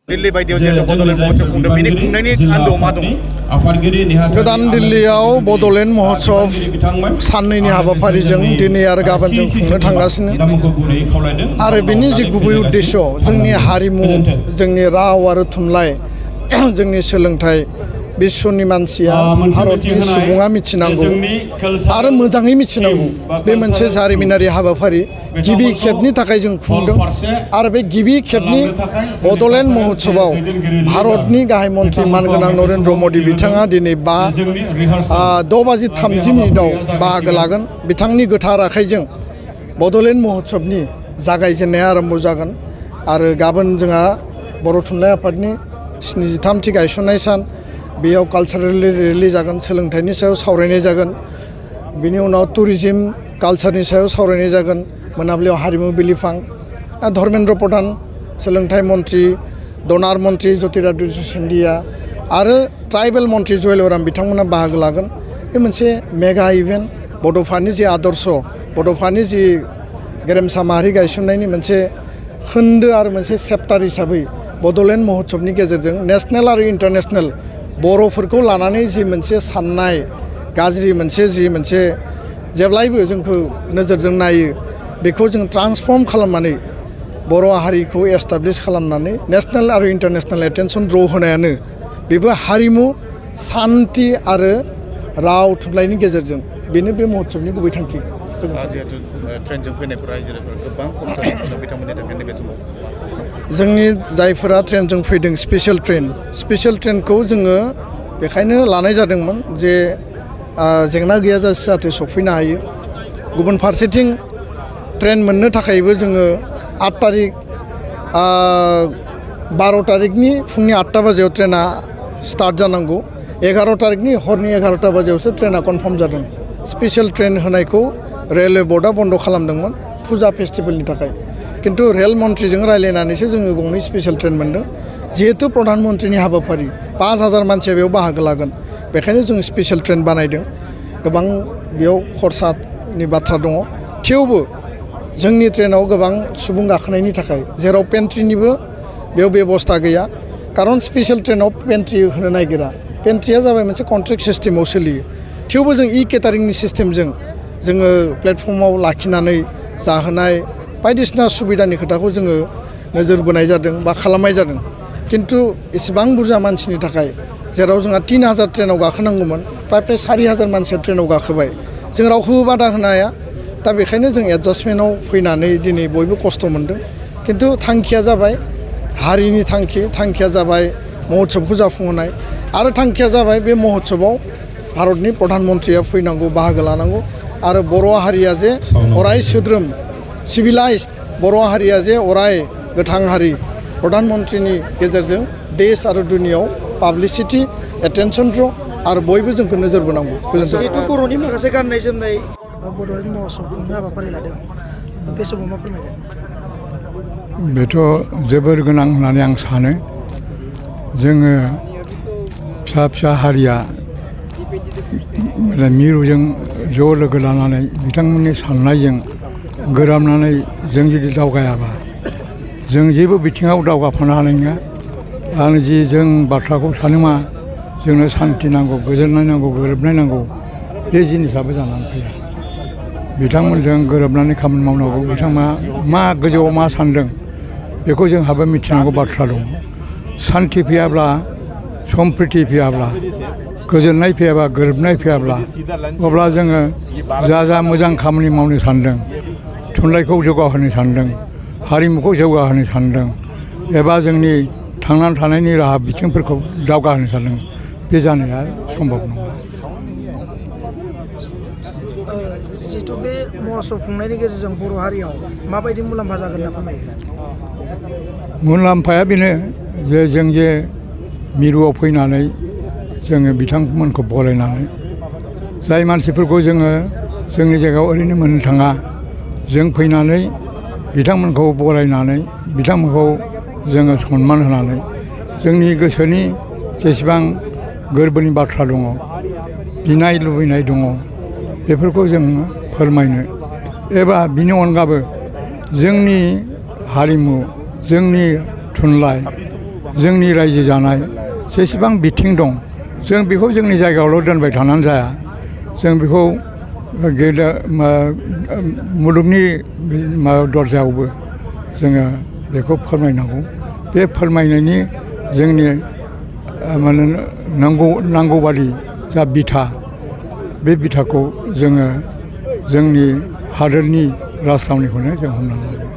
दिल्ली बायदियाव जे बड'लेण्ड महोत्सव खुंदों बेनि खुंनायनि आन्दोआव मा दं? गोदान दिल्लीयाव बड'लेण्ड महोत्सव साननैनि हाबाफारिजों दिनै आरो गाबोन जों खुंनो थांगासिनो आरो बेनि जि गुबै उद्देश्य जोंनि हारिमु जोंनि राव आरो थुनलाइ जोंनि सोलोंथाइ विश्वनि मानसिया भारतनि सुबुङा मिथिनांगौ आरो मोजाङै मिथिनांगौ बे मोनसे जारिमिनारि हाबाफारि गिबि खेबनि थाखाय जों खुंदों आरो बे गिबि खेबनि बड'लेण्ड महोत्सवआव भारतनि गाहाय मन्त्रि मानगोनां नरेन्द्र मदि बिथाङा दिनै 6:30 बाहागो लागोन। बिथांनि गोथार आखाइजों बड'लेण्ड महोत्सवनि जागायजेननाया आरम्भ जागोन आरो गाबोन जोंहा बर' थुनलाइ आफादनि 73थि गायसननाय सान बेयाव कालचारेल रेलि जागोन, सोलोंथाइनि सायाव सावरायनाय जागोन, बिनि उनाव टुरिज्म कालचारनि सायाव सावरायनाय जागोन, मोनाबिलियाव हारिमु बिलिफां, धर्मेन्द्र प्रधान सोलोंथाइ मन्त्रि, डनार मन्त्रि ज्योतिरादित्य सिन्धिया आरो ट्राइबेल मन्त्रि जुवेल ओराम बिथांमोना बाहागो लागोन। बे मोनसे मेगा इभेन्ट बड'फानि जि आदर्श बड'फानि जि गेरेमसा माहारि गायसननायनि मोनसे खोन्दो आरो मोनसे चेप्टार हिसाबै बड'लेण्ड महोत्सवनि गेजेरजों नेशनेल आरो इन्टारनेशनेल बर'फोरखौ लानानै जि मोनसे साननाय गाज्रि मोनसे जेब्लायबो जोंखौ नोजोरजों नायो बेखौ जों ट्रान्सफर्म खालामनानै बर' हारिखौ एस्टाब्लिश खालामनानै नेशनेल आरो इन्टारनेशनेल एटेनसन द्र होनायानो बेबो हारिमु सान्थि आरो राव थुनलाइनि गेजेरजों बेनो बे महोत्सवनि गुबै थांखि। ट्रेनजों फैनायफोरा गोबां खस्थ' बिथांमोननि थाखाय नैबे समाव जोंनि जायफोरा ट्रेनजों फैदों स्पेशल ट्रेनखौ जोङो बेखायनो लानाय जादोंमोन जे जेंना गैयाजासे जाहाथे सफैनो हायो। गुबुन फारसेथिं ट्रेन मोननो थाखायबो जोङो 8 तारिख 12 तारिखनि फुंनि 8टा बाजियाव ट्रेना स्टार्ट जानांगौ, 11 तारिखनि हरनि 11टा बाजियावसो ट्रेना कनफार्म जादों। स्पेशल ट्रेन होनायखौ रेलवे बर्डआ बन्द खालामदोंमोन फुजा फेस्टिभेलनि थाखाय, किन्तु रेल मन्थ्रिजों रायज्लायनानैसो जोङो गंनै स्पेशल ट्रेन मोन्दों। जिहेतु प्रधान मन्त्रिनि हाबाफारि 5000 मानसिया बेयाव बाहागो लागोन, बेखायनो जों स्पेशल ट्रेन बानायदों। गोबां बेयाव खरसानि बाथ्रा दङ, थेवबो जोंनि ट्रेनाव गोबां सुबुं गाखोनायनि थाखाय जेराव पेन्ट्रिनिबो बेयाव बेबस्था गैया, खारन स्पेशल ट्रेनाव पेन्ट्रि होनो नागिरा। पेन्ट्रिया जाबाय मोनसे कन्ट्रेक्ट सिस्टेमाव सोलियो, थेवबो जों केटारिंनि सिस्टेमजों जोङो प्लेटफर्माव लाखिनानै जाहोनाय बायदिसिना सुबिदानि खोथाखौ जोङो नोजोर बोनाय जादों बा खालामनाय जादों। किन्तु एसेबां बुरजा मानसिनि थाखाय जेराव जोंहा 3000 ट्रेनाव गाखोनांगौमोन, प्राय 4000 मानसिया ट्रेनाव गाखोबाय, जों रावखौबो बादा होनो हाया। दा बेखायनो जों एडजास्टमेन्टआव फैनानै दिनै बयबो खस्थ' मोन्दों। किन्तु थांखिया जाबाय हारिनि थांखिया जाबाय महोत्सवखौ जाफुंहोनाय आरो थांखिया जाबाय बे महोत्सवआव भारतनि प्रधान मन्त्रिया फैनांगौ, बाहागो लानांगौ आरो बर' हारिया जे अराय सोद्रोम सिभिलाइज्ड बर' हारिया जे अराय गोथां हारि, प्रधान मन्त्रिनि गेजेरजों देश आरो दुनियाव पाब्लिसिटि एटेनसन द्र आरो बयबो जोंखौ नोजोर बोनांगौ। जिहेतु बर'नि माखासे गाननाय जोमनाय बड'लेण्ड महोत्सव खुंनो हाबाफारि लादों, बे समाव मा फोरमायगोन? बेथ' जोबोर गोनां होननानै आं सानो। जोङो फिसा हारिया मिरुजों ज' लोगो लानानै बिथांमोननि साननायजों गोरोबनानै जों जुदि दावगायाबा जों जेबो बिथिङाव दावगाफानो हानाय नङा। आं जों बाथ्राखौ सानो मा जोंनो सान्थि नांगौ, गोजोननाय नांगौ, गोरोबनाय नांगौ, बे जिनिसाबो जानानै फैया। बिथांमोनजों गोरोबनानै खामानि मावनांगौ। बिथांमोना मा गोजौआव मा सानदों बेखौ जोंहाबो मिथिनांगौ बाथ्रा दं। सान्थि फैयाब्ला, सम्प्रिति फैयाब्ला, गोजोननाय फैयाब्ला, गोरोबनाय फैयाब्ला अब्ला जोङो जा मोजां खामानि मावनो सानदों, थुनलाइखौ जौगाहोनो सानदों, हारिमुखौ जौगाहोनो सानदों एबा जोंनि थांनानै थानायनि राहा बिथिंफोरखौ दावगाहोनो सानदों, बे जानाया सम्भब नङा। जिहेतु बे महोत्सव खुंनायनि गेजेरजों बर' हारियाव माबायदि मुलाम्फा जागोन होनना फोरमायो? मुलाम्फाया बेनो जे जों जे मिरुआव फैनानै जोङो बिथांमोनखौ बरायनानै जाय मानसिफोरखौ जोङो जोंनि जायगायाव ओरैनो मोननो थाङा, जों फैनानै बिथांमोनखौ बरायनानै बिथांमोनखौ जोङो सन्मान होनानै जोंनि गोसोनि जेसेबां गोरबोनि बाथ्रा दङ, बिनाय लुबैनाय दङ, बेफोरखौ जोङो फोरमायनो एबा बिनि अनगाबो जोंनि हारिमु, जोंनि थुनलाइ जोंनि रायजो जानाय जेसेबां बिथिं दं जों बेखौ जोंनि जायगायावल' दोनबाय थानानै जाया जों बेखौ मुलुगनि दरजायावबो जोङो बेखौ फोरमायनांगौ बे फोरमायनायनि जोंनि माने नांगौ बादि जा बिथा बे बिथाखौ जोङो जोंनि हादोरनि राजथावनिखौनो जों हमना लायो